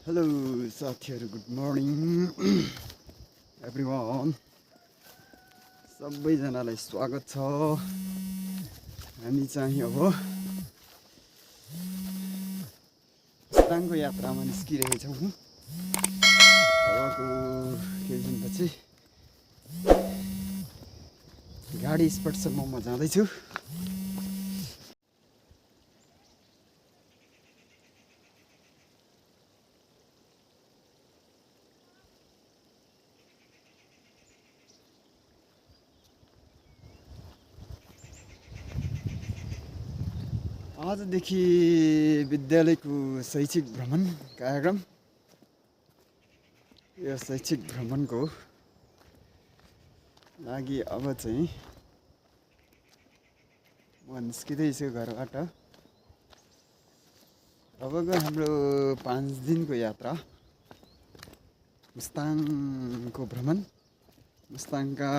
Hello साथीहरू, good morning everyone. सबैजनालाई स्वागत छ। हामी चाहिँ अब मुस्ताङको यात्रामा निस्किरहेछौँ। अबको केही दिनपछि गाडी स्पटसम्म म जाँदैछु। आजदेखि विद्यालयको शैक्षिक भ्रमण कार्यक्रम। यो शैक्षिक भ्रमणको लागि अब चाहिँ म निस्किँदैछु घरबाट। अबको हाम्रो 5 दिनको यात्रा मुस्ताङको भ्रमण। मुस्ताङका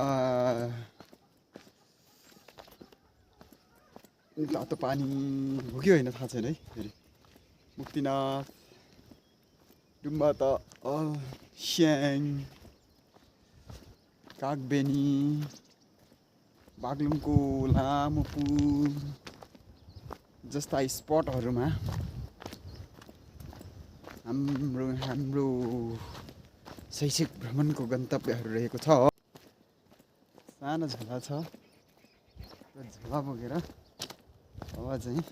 तातो पानी हो कि होइन थाहा छैन है। फेरि मुक्तिनाथ, डुम्बाता, स्याङ, कागबेनी, बागलुङको लामो पुल जस्ता स्पटहरूमा हाम्रो शैक्षिक भ्रमणको गन्तव्यहरू रहेको छ। सानो झोला छ, त्यो झोला बोकेर अब चाहिँ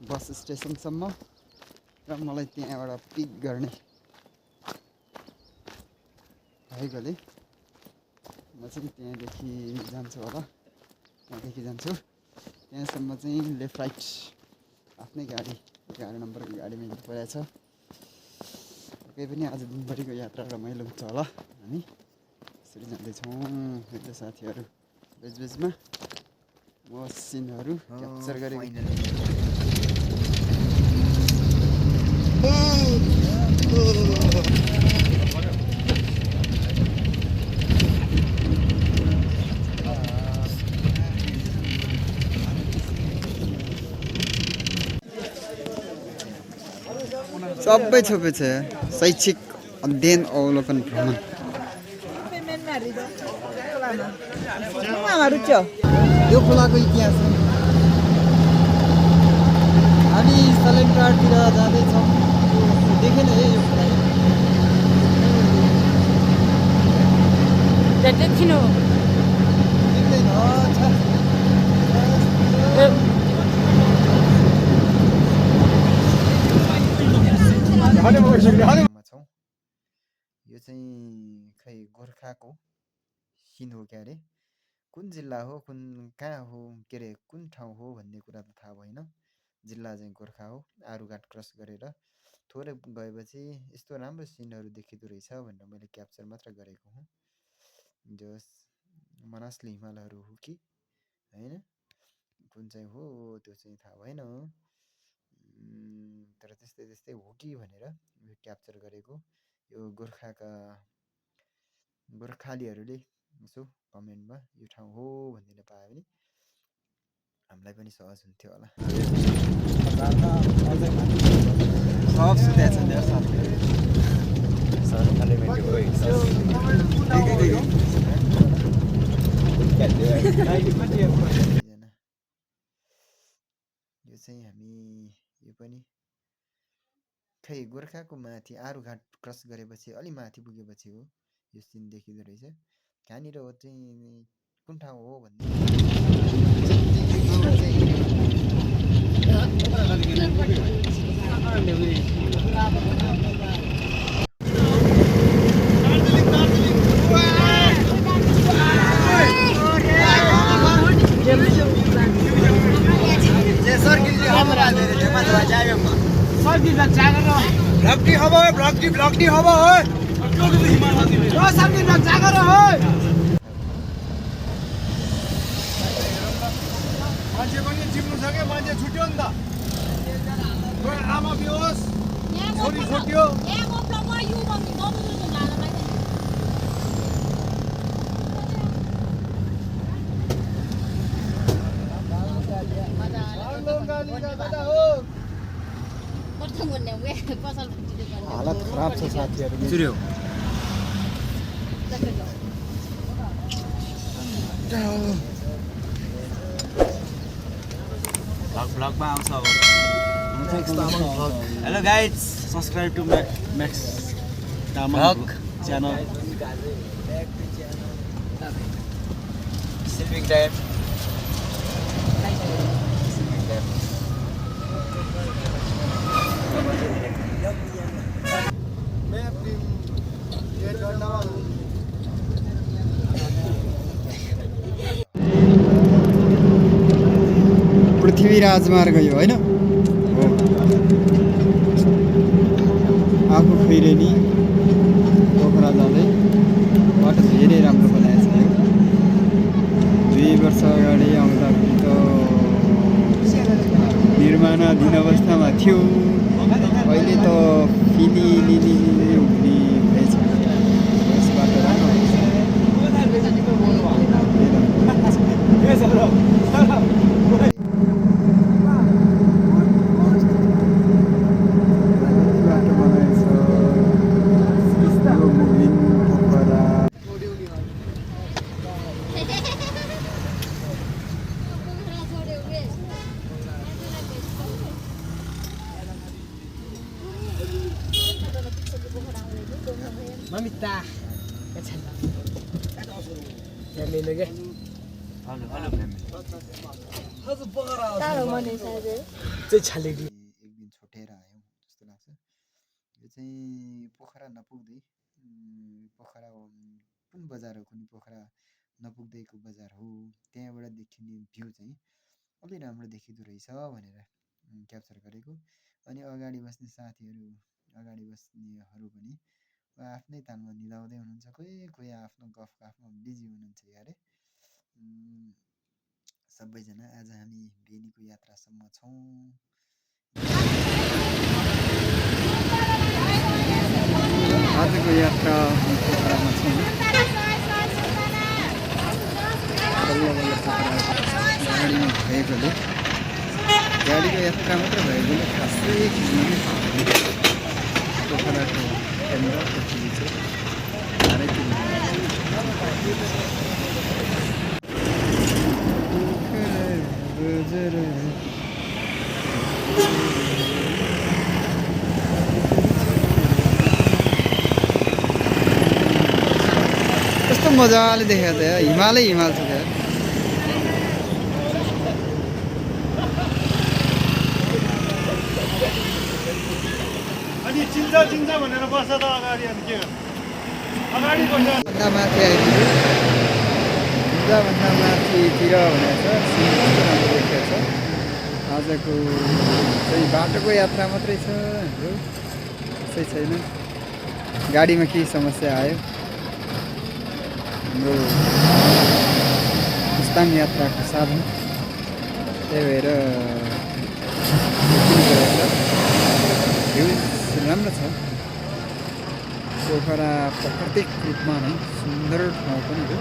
बस स्टेसनसम्म र मलाई त्यहाँबाट पिक गर्ने भएकोले म चाहिँ त्यहाँदेखि जान्छु होला। त्यहाँदेखि जान्छु, त्यहाँसम्म चाहिँ लेफ्ट राइट आफ्नै गाडी 11 नम्बरको गाडीमा हिँड्नु परेको छ। पक्कै पनि आज दिनभरिको यात्रा रमाइलो हुन्छ होला। हामी यसरी जाँदैछौँ मेरो साथीहरू। बेचबेचमा म सिनहरू क्याप्चर गरेको। सबै छोपेछ शैक्षिक अध्ययन अवलोकन भ्रमण। यो खोलाको इतिहास हो। हामी सलेमटारतिर जाँदैछौँ। देखेन है यो खोला? देखिनु देख्दैन छौँ। यो चाहिँ खै गोर्खाको सिन हो क्या अरे। कुन जिल्ला हो, कुन कहाँ हो, के अरे कुन ठाउँ हो भन्ने कुरा त थाहा भएन। जिल्ला चाहिँ गोर्खा हो। आरुघाट क्रस गरेर थोरै गएपछि यस्तो राम्रो सिनहरू देखिँदो रहेछ भनेर मैले क्याप्चर मात्र गरेको हुँ। जस मनासली हिमालहरू हो कि होइन, कुन चाहिँ हो त्यो चाहिँ थाहा भएन। तर त्यस्तै त्यस्तै हो कि भनेर यो क्याप्चर गरेको। यो गोर्खालीहरूले यसो कमेन्टमा यो ठाउँ हो भनिदिन पायो भने हामीलाई पनि सहज हुन्थ्यो होला। सब सुतेछ मेरो साथीहरू। यो चाहिँ हामी यो पनि खै गोर्खाको माथि आरुघाट क्रस गरेपछि अलि माथि पुगेपछि हो यो सिन देखिँदो रहेछ। कहाँनिर हो चाहिँ, कुन ठाउँ हो भन्ने ब्लॉकटी हवा है जागर है मान्छे पनि जिम्नु छ क्या। मान्छे छुट्यो नि त। आमा बिहोस, छोरी छुट्यो। हालत खराब छ साथीहरु सुर्यो vlog मा आउँछ अब hello guys subscribe to Max Tamang channel sleeping time Prithvi Rajmarg यो हैन हो आफू खैरेनी पोखरा जाँदै बाटो धेरै राम्रो बनाएको छ यो 2 वर्ष अगाडि आउँदाखेरि त निर्माणाधीन अवस्थामा थियो अहिले त फिली लिली हुने भएछ यस बाटो राम्रो Mamita. Family लगे. हेलो हेलो फ्यामिली हजुर बगरा टाढो मनै छ अझै चाहिँ छालेडी एक दिन छुटेर आयौँ जस्तो लाग्छ यो चाहिँ पोखरा नपुग्दै पोखरा कुन बजार हो कुन पोखरा नपुग्दैको बजार हो त्यहाँबाट देखिने भ्यू चाहिँ अलि राम्रो देखिँदो रहेछ भनेर क्याप्चर गरेको अनि अगाडि बस्ने साथीहरू अगाडि बस्नेहरू पनि आफ्नै तालमा निदाउँदै हुनुहुन्छ कोही आफ्नो गफको आफ्नो बिजी हुनुहुन्छ यारे सबैजना आज हामी बेनीको यात्रासम्म छौँ आजको यात्रा पोखरामा छौँ गाडीमा भएकोले गाडीको यात्रा मात्र भएकोले खासै खिच्न पनि पाउँदैन पोखराको केन्द्र पृथ्वी चाहिँ चारैतिर कस्तो मजाले देखेको त हिमालै हिमाल छ त अनि चिन्छ भनेर बस्छ त अगाडि अनि के अगाडि बस्छ भन्दा माथि आइपुग्यो भन्दा माथितिर भनेको छ राम्रो देखिएको छ आजको चाहिँ बाटोको यात्रा मात्रै छ हाम्रो त्यसै छैन गाडीमा केही समस्या आयो हाम्रो मुस्ताङ यात्राको साधन त्यही भएर भ्यू राम्रो छ पोखरा प्राकृतिक रूपमा नै सुन्दर ठाउँ पनि हो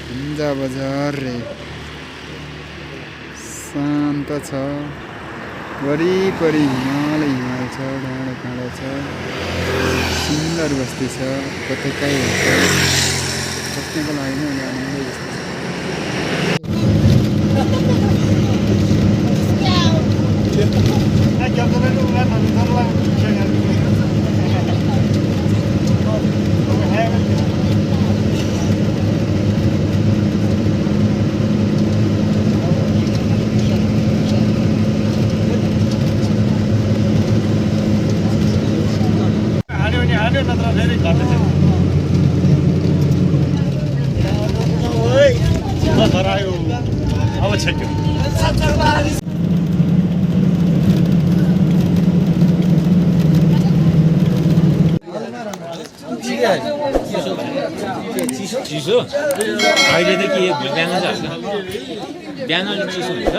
हुन्जा बजार रे शान्त छ वरिपरि हिमाल छ डाँडा काँडा छ सुन्दर बस्ती छ कतै काहीँ बस्नेको लागि नै आनन्दै जस्तो हाल्यो नत्र फेरि घट्छ हरायो अब छेक्यो चिसो अहिले त के बिहान चाहिँ बिहान अलिक चिसो हुन्छ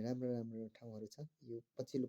राम्रो राम्रो ठाउँहरू छ यो पछिल्लो